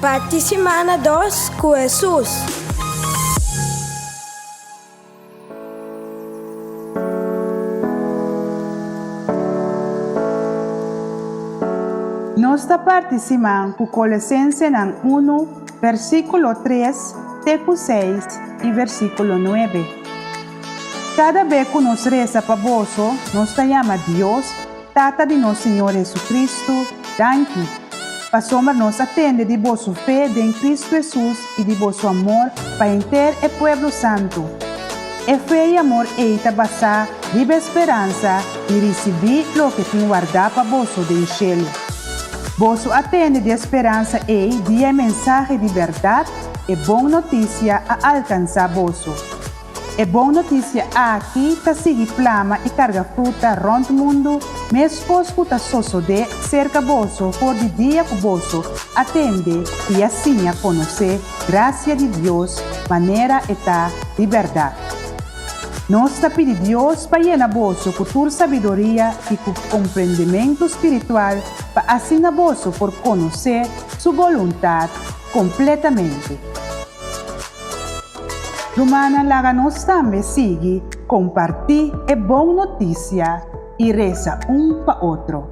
Parti simana dos ku Hesus. Nos ta parti siman ku Kolosensenan unu, versíkulo tres te ku seis i versíkulo nuebe. Kada be ku nos resa pa boso, nos ta yama Dios, Tata di nos Señor Jesucristo, danki, pasobra nos a tende di boso fe den Cristo Jesus i di boso amor pa henter e pueblo santu. E fe i amor ei ta basá riba e speransa di risibí loke tin wardá pa boso den shelu. Boso a tende di e speransa ei dia e mensahe di bèrdat, e bon notisia, a alkansá boso. E bon notisia aki ta sigui plama i karga fruta rònt mundu meskos ku ta sosodé serka boso for di dia ku boso a tende i a siña konosé grasia di Dios manera e ta di bèrdat. Nos ta pidi Dios pa yena boso ku tur sabiduria i ku komprendementu spiritual pa asina boso por konosé su boluntat kompletamente. Rumannan laga nos tambe sigui kompartí e bon notisia i resa un pa otro.